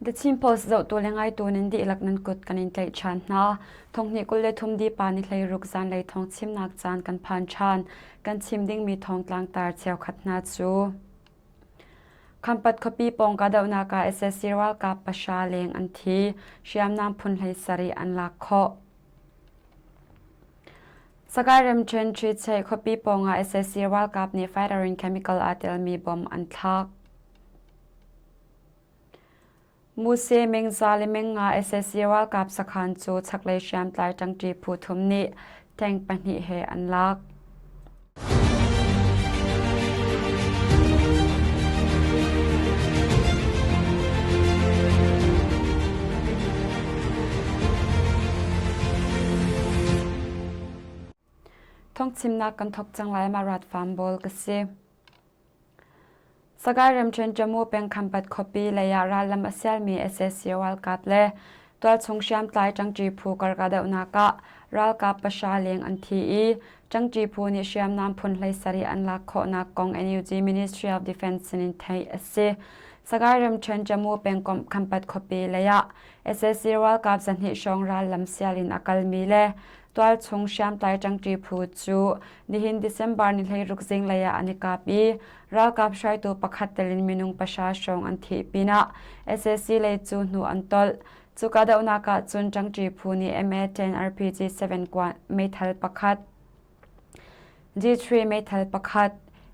The Chin Post zohtu le ngaitu nan dihlak nan kut kan in tlaih ṭhan hna. Thonghnih 23 dipa ni 16 zanlei thawng chimnak caan kan phan ṭhan. Kan chim dingmi thawngtlang tar cheukhat hna cu. Khampat khuapi pawng kahdohnak ah sac ralkap pahra leng an thi. Hriamnam phun 17 an lak khawh. Sagaing ramṭhen Ṭhichei khuapi pawngah sac ralkap nih fighter in chemical aa telmi bomb an thlak. Muse mengza le mengnga sac ralkap sakhan cu chaklei hriamtlai ṭangṭi phu thum nih tank pahnih he an lak. Thawngchimnak kan thawk cang lai ma rat farm bawl ka si. Sagaing ramṭhen Jammu peng Khampat khuapi lei ah rallam a sialmi sac ralkap le tualchung hriamtlai ṭangṭi phu kar kahdohnak ah ralkap pahra leng an thi i ṭangṭi phu nih hriamnam phun 17 an lak khawhnak kong NUG Ministry of Defense sinin theih a si. Sagaing ramṭhen Jammu pengkomh Khampat khuapi lei ah sac ralkap 200 hrawng rallam sial in a kalmi le Tualchung hriamtlai ṭangṭi phu cu nihin December ni 16 zinglei ah an i kap i ralkap hruaitu pakhat tel in minung pahra hrawng an thih pinah sac lei cu hnu an tolh. Cu kahdohnak ah cun ṭangṭi phu nih MA-10 RPG-7 kuan meithal pakhat, G3 meithal pakhat,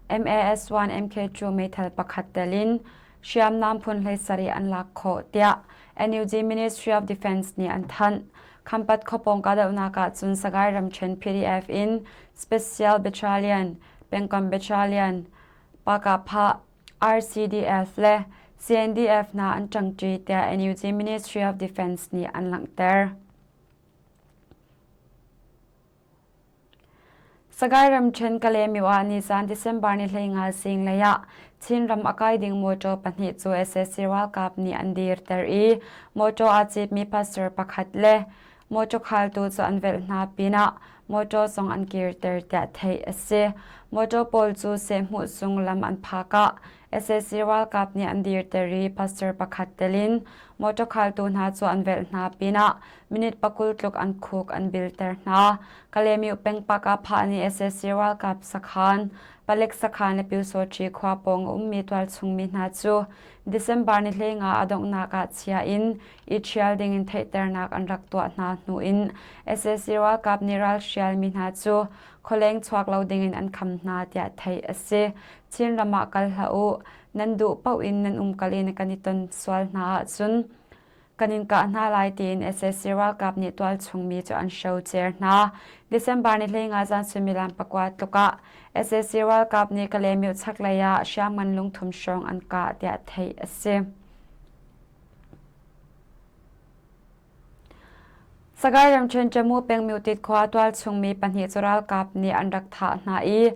MAS-1 MK2 meithal pakhat tel in hriamnam phun 17 an lak khawh tiah NUG Ministry of Defense nih an thanh. Khampat khuapawng kahdohnak ah cun Sagaing ramṭhen PDF in Special Battalion, Pengkomh Battalion, Pakapha, RCDF le CNDF hna an ṭangṭi tiah NUG Ministry of Defense nih an langhter. Sagaing ramṭhen Kalaymyo ah nizan December ni 15 zinglei ah Chinram a kai ding mawṭaw pahnih cu sac ralkap nih an dirter i mawṭaw aa citmi pastor pakhat le mawṭaw khaltu cu an velh hna pinah mawṭaw zong an kirter tiah theih a si. Mawṭaw pawl cu sehhmuh zung lam an phak ah sac ralkap nih an dirter i pastor pakhat tel in mawṭaw khaltu hna cu an velh hna pinah minute pakul tluk an khuk an bilter hna. Kalaymyo pengpak ah phah nih sac ralkap sakhan, palek sakhan le Pyusawṭi khua pawng a ummi tualchungmi hna cu December ni 15 a donghnak ah chia in i ṭhial dingin theihternak an rak tuah hna hnu in sac ralkap nih ralhrialmi hna cu khualeng chuak lo dingin an kham hna tiah theih a si. Chinram ah kal hlah u, nan duh paoh in nan umkal in kan i ton sual hna ahcun Kan in kah hna lai tiin sac ralkap nih tualchungmi cu an hrocer hna. December ni 15 zan suimilam pakua tluk ah sac ralkap nih Kalaymyo chaklei ah hriamngan lungthum hrawng an kah tiah theih a si. Sagaing ramṭhen Tamu peng Myutit khua tualchungmi pahnih cu ralkap nih an rak thah hna i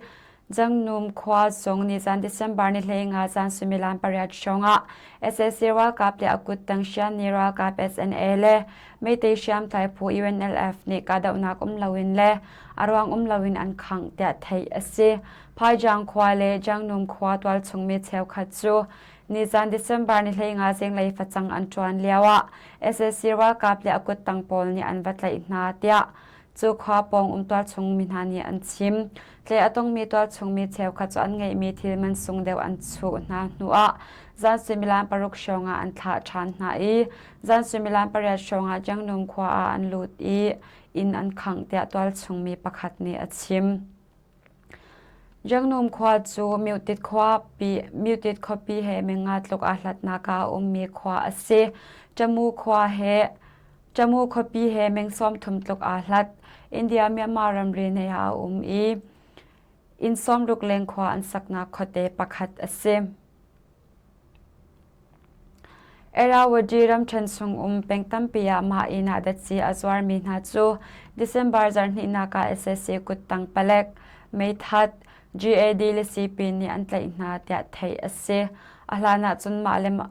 Jangnum khua zong nizan December ni 15 zan suimilam pariat hrawngah sac ralkap le a kuttang Hrianni ralkap SNA le Meitei hriamtlai phu UNLF nih kahdohnak um loin le a ruang um loin an khangh tiah theih a si. Phaijang khua le Jangnum khua tualchung mi cheukhat cu nizan December ni 15 zinglei facang an ṭuan lioah sac ralkap le a kuttang pawl nih an va tlaih hna tiah Cu khua pawng um tualchung mi hna nih an chim. Tleh a tongmi tualchung mi cheukhat cu an ngeihmi thil mansung deuh an chuh hna hnuah zan suimilam paruk hrawngah an thlah ṭhan hna i zan suimilam pariat hrawngah Jiangnung khua ah an lut i inn an khangh tiah tualchung mi pakhat nih a chim. Jiangnum khua cu Myutit khuapi Myutit khuapi he minga tluk aa hlatnak ah a ummi khua a si. Tamu khua he Tamu khuapi he meng 30 tluk aa hlat. India-Myanmar ramri nei ah a um i inn 60 leng khua an saknak khuate pakhat a si. Irrawaddy ramṭhen chung um peng tampi ah mah inn ah datsi a zuarmi hna cu December zarhhnihnak ah sac kuttang palek, meithat, GAD le CP nih an tlaih hna tiah theih a si. A hlan ah cun mah le mah.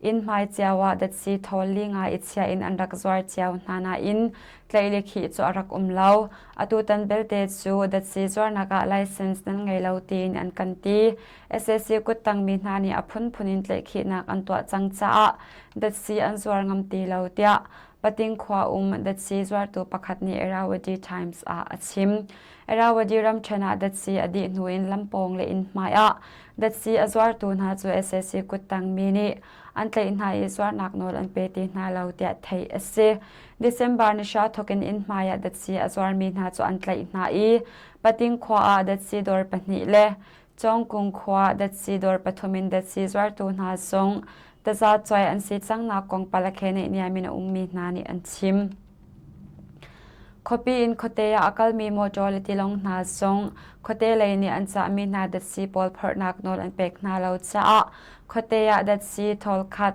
Inn hmai cio ah datsi thawl li nga i chia in an rak zuar cio hna nain tlaih le khih cu a rak um lo. Atutan belte cu datsi zuarnak ah license nan ngei lo tiin an kan ti. Sac kuttangmi hna nih a phunphun in tlaihkhihnak an tuah cang caah datsi an zuar ngam ti lo tiah Pating khua um datsi zuartu pakhat nih Irrawaddy Times ah a chim. Irrawaddy ramṭhen ah datsi a dih hnu in lampawng le inn hmai ah datsi a zuartu hna cu sac kuttangmi nih an tlaih hna i zuarnak nawl an pe ti hna lo tiah theih a si. December ni hra thawk in inn hmai ah datsi a zuarmi hna cu an tlaih hna i Pating khua ah datsi dawr pahnih le Cawngkung khua datsi dawr pathum in datsi zuartu hna zong tazacuai an si cangnak kong palakhe neihniam in a ummi hna nih an chim. Khuapi in khuate ah a kalmi motor le tilawng hna zong khuate lei nih an cahmi hna datsi pawl phorhnak nawl an pek hna lo caah khuate ah datsi thawl khat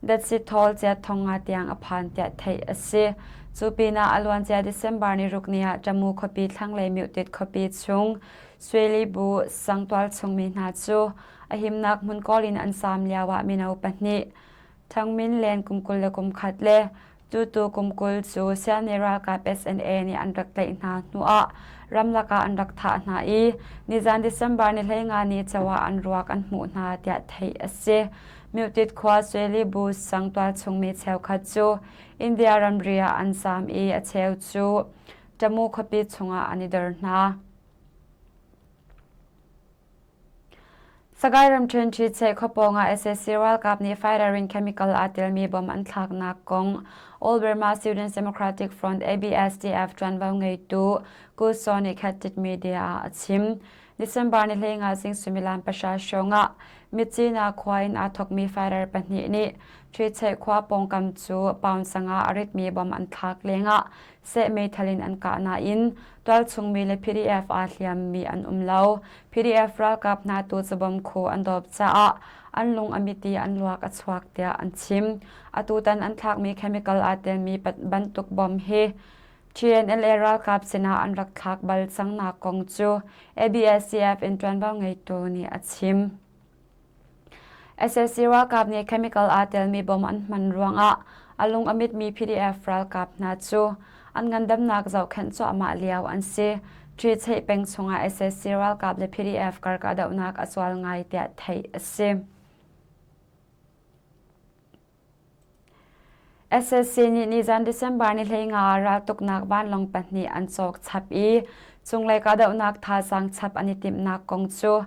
Datsi thawl cia thong nga tiang a phan tiah theih a si. Cu pinah a luancia December ni ruk ni ah Tamu khuapi thlanglei Myutit khuapi chung Suelibu sangtual chungmi hna cu a himnak hmun kawl in an saam lio ah mino pahnih Thangmin Len kum 21 le Tutu kum 20 cu Siani ralkap SNA nih an rak tlaih hna hnuah ramlak ah an rak thah hna i nizan December ni 15 ni cho ah an ruak an hmuh hna tiah theih a si. Myutit khua Suelibu sang tualchungmi cheukhat cu India ramri ah an zaam i a cheu cu Tamu khuapi chungah an i dor hna. Sagaing ramṭhen Ṭhicheh khuapawng ah sac ralkap nih firing chemical aa telmi bom an thlaknak kong All Burma Students Democratic Front ABSDF ṭuanvo ngeitu Ku Saw nih Khat Media ah a chim. December ni 15 zing suimilam pahra hrawng ah Myitkyina khua in aa thawkmi fighter pahnih nih Ṭhicheh khua pawngkam cu pound sanga a ritmi bom an thlak lengah seh meithal in an kah nain tualchungmi le PDF aa hliammi an um lo. PDF ralkap hna tu cabom khu an dawp caah an lung a mit i an luak a chuak tiah an chim. Atutan an thlakmi chemical aa telmi bantuk bom hi TNLA ralkap sinah an rak thlak bal cangnak kong cu ABSCF in ṭuanvo ngeitu nih a chim. Sac ralkap nih chemical aa telmi bom an hman ruangah a lung a mitmi PDF ralkap hna cu an ngandamnak zohkhenh cuahmah lio an si. Ṭicheih peng chungah sac ralkap le PDF kar kahdohnak a zual ngai tiah theih a si. Sac nih nizan December ni 15 ah raltuknak vanlawng pahnih an cawk chap i cunglei kahdohnak thazaang chap an i timhnak kong cu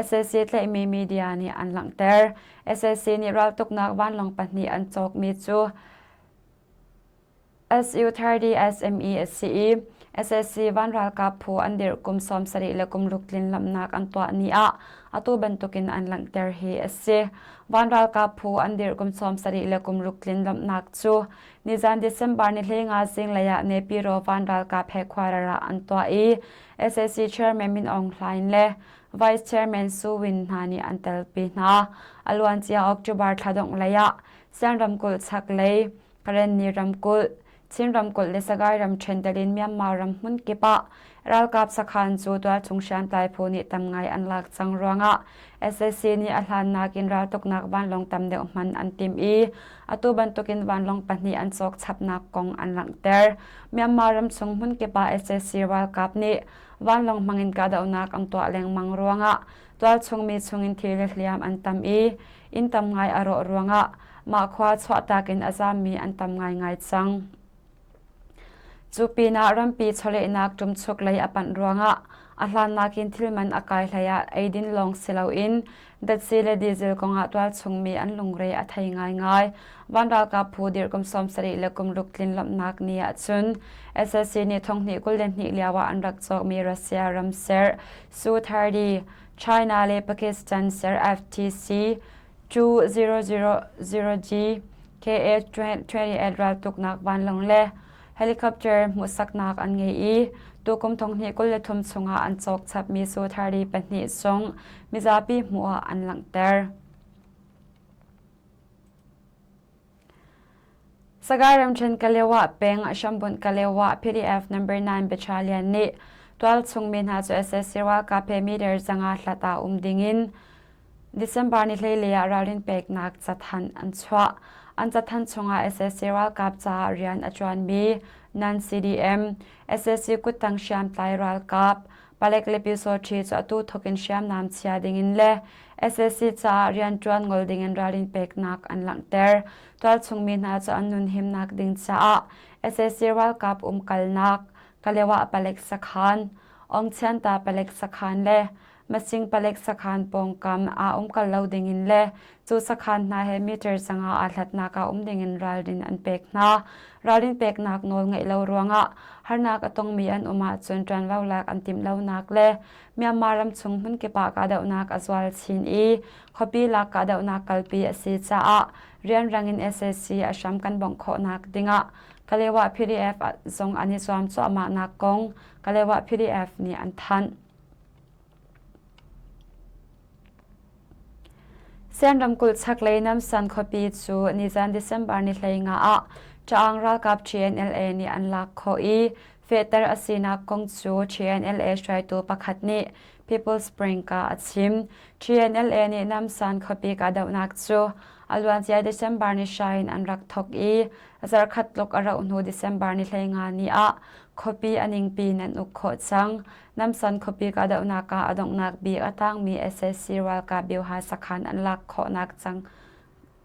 sac tlaihmi media nih an langhter. Sac nih raltuknak vanlawng pahnih an cawkmi cu SU-30 SME a si i sac van ralkap phu an dirh kum 70 le kum ruk tlin lamnak an tuah ni ah atu bantukin an langhter hi a si. Van ralkap phu an dirh kum 70 le kum ruk tlin lamnak cu nizan December ni 15 zinglei ah Nepiro van ralkap headquarter ah an tuah i sac Chairman Min Aung Hlaing le Vice Chairman Su Win hna nih an telpi hna. A luancia October thla dongh lei ah Sian ramkulh chaklei Karenni ramkulh, Chin ramkulh le Sagaing ramṭhen tel in Myanmar ram hmun kip ah ralkap sakhan cu tualchung hriamtlai phu nih tam ngai an lak cang ruangah sac nih a hlannak in raltuknak vanlawng tam deuh hman an timh i atu bantukin vanlawng pahnih an cawk chapnak kong an langhter. Myanmar ramchung hmun kip ah sac ralkap nih vanlawng hmangin kahdohnak an tuah lengmang ruangah tualchung mi chungin thi le hliam an tam i inn tam ngai a rawh ruangah mah khua chuahtak in a zaammi an tam ngaingai cang. Cu pinah rampi chawlehnak ṭumchuk lei a panh ruangah a hlannak in thilman a kai hlei ah eidin lawng si loin datsi le diesel kongah tualchungmi an lungre a thei ngaingai. Van ralkap phu dirhkum 70 le kum ruk tlin lawmhnak ni ahcun sac nih thonghnih 22 lio ah an rak cawkmi Russia ram ser Su-30 China le Pakistan ser FTC 2000G KA-28 raltuknak vanlawng le helicopter hmuhsaknak an ngei i tukum 2023 chungah an cawk chapmi Su-30 pahnih zong mizapi hmuh ah an langhter. Sagaing ramṭhen Kalewa peng hrambunh Kalewa PDF number 9 Battalion nih tualchung mi hna cu sac ralkap he meter 500 hlat ah um dingin. December ni hleilei ah ralrin peknak cathanh an chuah. An cathanh chungah sac ralkap caah rian a ṭuanmi non-CDM, sac kuttang hriamtlai ralkap, palek le pyusawṭhi cu atu thawk in hriamnam chia dingin le sac caah rianṭuan ngol dingin ralrin peknak an langhter. Tualchung mi hna cu an nun himnak ding caah sac ralkap umkalnak Kalewa palek sakhan, Ongchianta palek sakhan le Masing palek sakhan pawngkam ah umkal lo dingin le cu sakhan hna he meter 5 aa hlatnak ah um dingin ralrin an pek hna. Ralrin peknak nawl ngeih lo ruangah harnak a tongmi an um ahcun ṭuanvo lak an timh lonak le Myanmar ramchung hmunkip ah kahdohnak a zual chin i khuapi lak kahdohnak kalpi a si caah rianrang in sac a hram kan bawmh khawhnak dingah Kalewa PDF zong an i zuam cuahmahnak kong Kalewa PDF nih an thanh. Sian ramkulh chaklei Namsan khuapi cu nizan December ni 15 ah Ṭaang ralkap TNLA nih an lak khawh i fehter a sinak kong cu TNLA hruaitu pakhat nih People's Spring ah a chim. TNLA nih Namsan khuapi kahdohnak cu a luancia December ni hra in an rak thawk i zarkhat tluk a rauh hnu December ni 15 ni ah khuapi a ningpi in an uk khawh cang. Namsan khuapi kahdohnak ah a donghnak bik a tangmi sac ralkap Bioha sakhan an lak khawhnak cang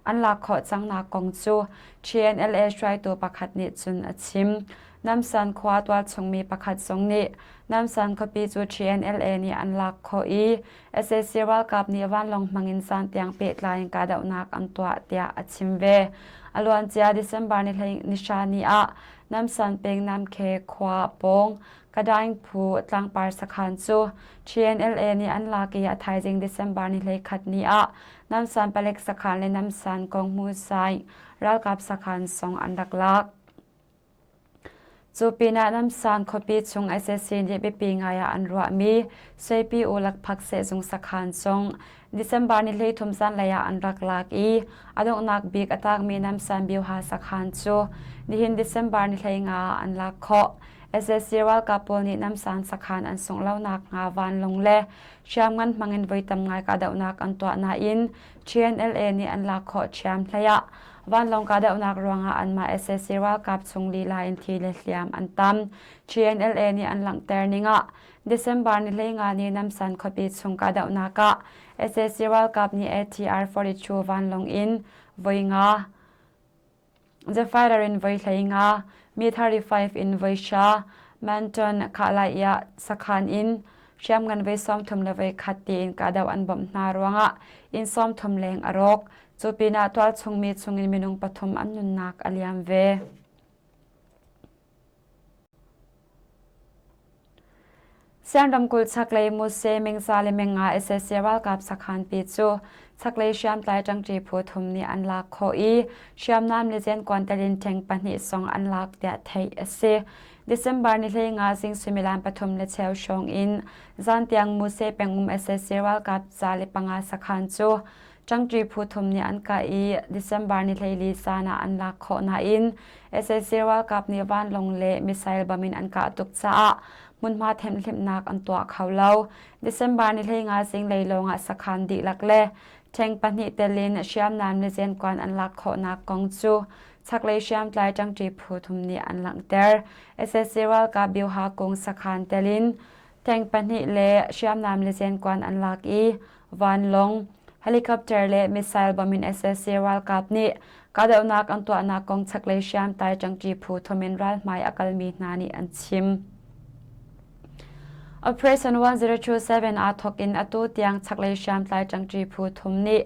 an lak khawh cangnak kong cu TNLA hruaitu pakhat nih cun a chim. Namsan khua tualchungmi pakhat zong nih Namsan khuapi cu TNLA nih an lak khawh i sac ralkap nih vanlawng hmangin zan tiang pehtlai in kahdohnak an tuah tiah a chim ve. A luancia December ni hra ni ah Namsan peng Namkhe khua pawng Kadaing phu tlangpar sakhan cu TNLA nih an lak i a thaizing December ni 11 ni ah Namsan palek sakhan le Namsan Konghmu Sai ralkap sakhan zong an rak lak. Cu pinah Namsan khuapi chung sac nih biapi ngai ah an ruahmi Suipi U Lakphak sehzung sakhan zong December ni 13 zanlei ah an rak lak i a donghnak bik a taakmi Namsan Bioha sakhan cu nihin December ni 15 ah an lak khawh. Sac ralkap pawl nih Namsan sakhan an sungh lo nakhnga vanlawng le hriamngan hmangin voi tam ngai kahdohnak an tuah nain TNLA nih an lak khawh ṭhiam hlei ah vanlawng kahdohnak ruangah anmah sac ralkap chung lila in thi le hliam an tam. TNLA nih an langhter ning ah December ni 15 ni Namsan khuapi chung kahdohnak ah sac ralkap nih ATR-42 vanlawng in voi nga The Fighter in voi 15, Mi-35 in voi hra, Manton Khalaiah sakhan in hriamngan voi 30 le voi khat tiin kahdoh an bawmh hna ruangah inn 30 leng a rawk. Cu pinah tualchungmi chungin minung pathum an nunnak a liam ve. Sian ramkulh chaklei Muse Mingza le Menga sac ralkap sakhanpi cu chaklei hriamtlai ṭangṭi phu thum nih an lak khawh i hriamnam le zenkuan tel in ṭheng pahnih zong an lak tiah theih a si. December ni 15 zing suimilam pathum le cheu hrawng in zan tiang Muse pengum sac ralkap 105 sakhan cu Ṭangṭi phu thum nih an kah i December ni 14 zan ah an lak khawh nain sac ralkap nih vanlawng le missile bom in an kah tuk caah hmunhma themhlimhnak an tuah kho lo. December ni 15 zinglei lawngah sakhan dihlak le ṭheng pahnih tel in hriamnam le zenkuan an lak khawhnak kong cu chaklei hriamtlai ṭangṭi phu thum nih an langhter. Sac ralkap Bioha kung sakhan tel in Tank pahnih le hriamnam le zenkuan an lak i vanlawng, helicopter le missile bom in sac ralkap nih kahdohnak an tuahnak kong chaklei hriamtlai ṭangṭi phu thum in ralhmai a kalmi hna nih an chim. Operation 1027 aa thawk in atu tiang chaklei hriamtlai ṭangṭi phu thum nih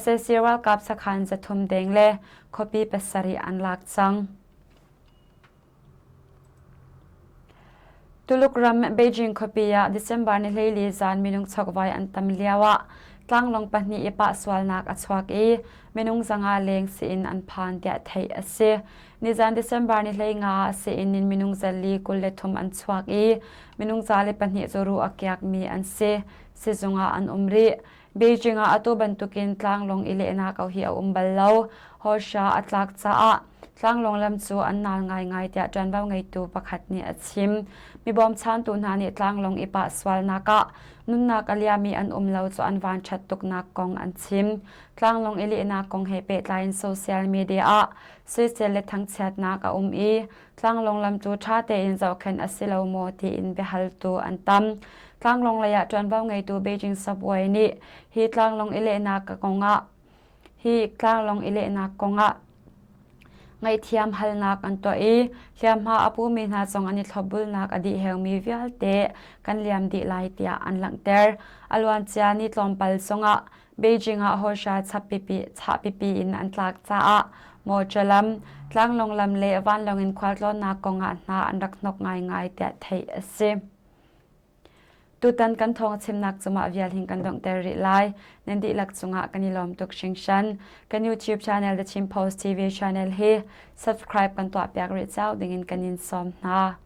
sac ralkap sakhan 300 deng le khuapi pasarih an lak cang. Tuluk ram Beijing khuapi ah December ni 14 zan minung chokvai an tam lioah tlanglawng pahnih i pah sualnak a chuak i minung 500 leng siin an phan tiah theih a si. Nizan December ni 15 ah siin in minung 43 an chuak i minung 102 cu ruh a kiakmi an si. Sizung ah an um rih. Beijing ah atu bantukin tlanglawng i lehnak hi a um bal lo. Hawhra a tlak caah. Tlanglawng lam cu an naal ngaingai tiah ṭuanvo ngeitu pakhat nih a chim. Mi bawmchantu hna nih tlanglawng i pah sualnak ah nunnak a liami an um lo cu an vanṭhat tuknak kong an chim. Tlanglawng i lehnak kong he pehtlai in social media ah soisel le thangchiatnak a um i tlanglawng lam cu ṭha tein zohkhenh a si lo maw tiin biahaltu an tam. Tlanglawng lei ah ṭuanvo ngeitu Beijing Subway nih hi tlanglawng i lehnak kongah Hi tlanglawng i lehnak kongah ngaihthiam halnak an tuah i hliamhma a pumi hna zong an i thlopbulnak a dih heumi vialte kan liam dih lai tiah an langhter. A luancia ni tlawmpal zongah Beijing ah hawhra chahpipi in an tlak caah mawṭaw lam, tlanglawng lam le vanlawng in khualtlawnnak kongah hna an rak hnok ngaingai tiah theih a si. Tutan kan thawng chimnak cu mah vial hin kan donghter rih lai. Nan dihlak cungah kan i lawm tuk hringhran. Kan YouTube channel The Chin Post TV channel hi subscribe kan tuahpiak rih cio dingin kan in sawm hna.